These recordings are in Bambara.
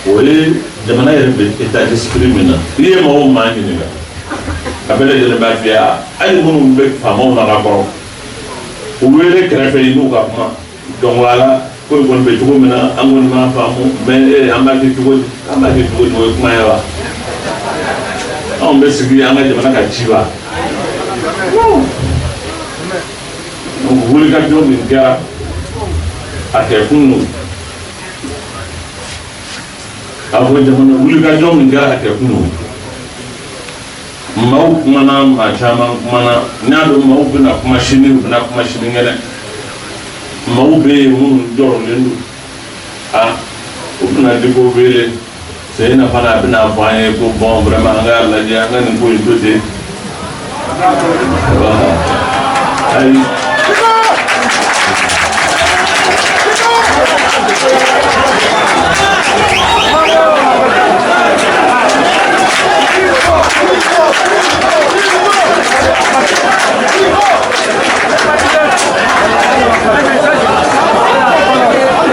O ye jamana yɛrɛ bɛ état d'esprit min na, n'i ye maa o maa ɲininka, a bɛɛ lajɛlen b'a f'i ye. Hali minnu bɛ faamaw na ka kɔrɔ, u wele kɛrɛfɛ, i n'u ka kuma. Donc voilà, ko in kɔni bɛ cogo min na, an kɔni m'a faamu, mais an b'a kɛ cogo di? An b'a kɛ cogo di? O ye kuma ye wa? Anw bɛ sigi an ka jamana ka ci wa? Donc wulikajɔ min kɛra a kɛ kun don, a fɔ jamana, wulikajɔ min kɛra a kɛ kun don. Maaw kumana, maa caman kumana. N y'a dɔn maaw bɛna kuma sini, u bɛna kuma sinikɛnɛ. Maaw bɛ yen minnu jɔrɔlen don, a u bɛna Diko wele. Seyina fana, a bɛna fɔ an ye ko bon, vraiment, an k'a lajɛ, an ka nin ko in to ten. Ayi,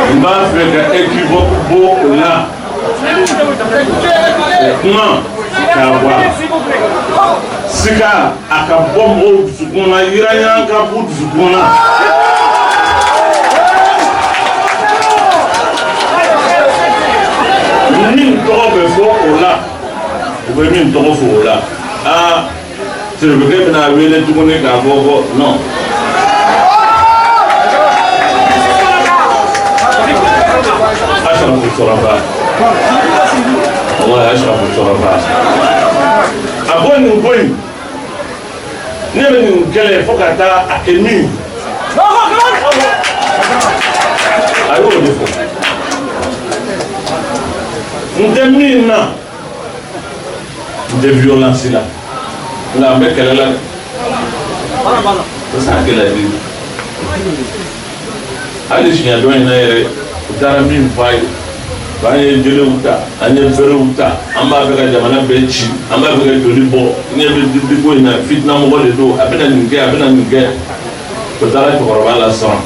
n b'a fɛ ka équivoque bɔ o la, o kuma k'a bɔ a la. Sika a ka bɔ mɔgɔw dusukun na, yiranya ka b'u dusukun na. Min tɔgɔ bɛ fɔ o la, u bɛ min tɔgɔ fɔ o la, aa, sirifekɛ bɛna wele tuguni k'a fɔ ko non. Ashrafu Sɔrɔfa, wallahi, Ashrafu Sɔrɔfa, a ko nin ko in, ne bɛ nin kɛlɛ fo ka taa a kɛ min, a y'o de fɔ. N tɛ min na, n tɛ violence la, nka n bɛ kɛlɛ la dɛ. C'est ça qu'il a dit. Hali siɲɛ dɔ in na yɛrɛ, u taara min fɔ a ye k'an ye jelew ta, an ye berew ta, an b'a fɛ ka jamana bɛɛ ci, an b'a fɛ ka joli bɔ. Ɲɛ bɛ Diko in na, fitina mɔgɔ de don, a bɛna nin kɛ, a bɛna nin kɛ. O taara cɛkɔrɔba la siran,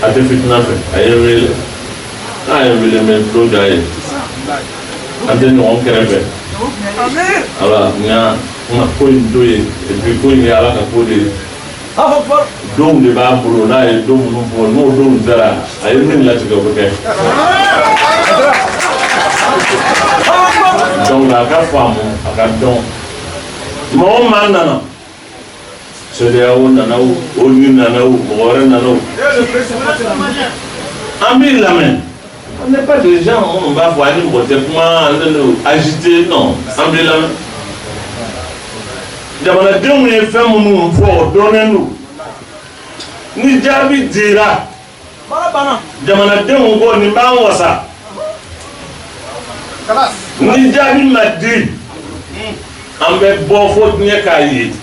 a tɛ fitina fɛ. A ye n wele, n'a ye n wele, n bɛ tulo jɔ a ye. An tɛ ɲɔgɔn kɛrɛfɛ. Ala nka n ka ko in to yen. Et puis ko in ye Ala ka ko de ye. Donw de b'a bolo, n'a ye don minnu fɔ, n'o donw sera, a ye min latigɛ, o bɛ kɛ. Donc a ka faamu, a ka dɔn, maa o maa nana, CEDEAO nana o, ONU nana o, mɔgɔ wɛrɛ nana o, an b'i lamɛn. On n'est pas des gens minnu b'a fɔ an ni mɔgɔ tɛ kuma, an tɛ n'o agiter. Non, an b'i lamɛn. Jamanadenw ye fɛn minnu fɔ, o dɔnnen don. Ni jaabi dira jamanadenw ko nin b'an wasa. Ni jaabi ma di, an bɛ bɔ fo diɲɛ k'a ye.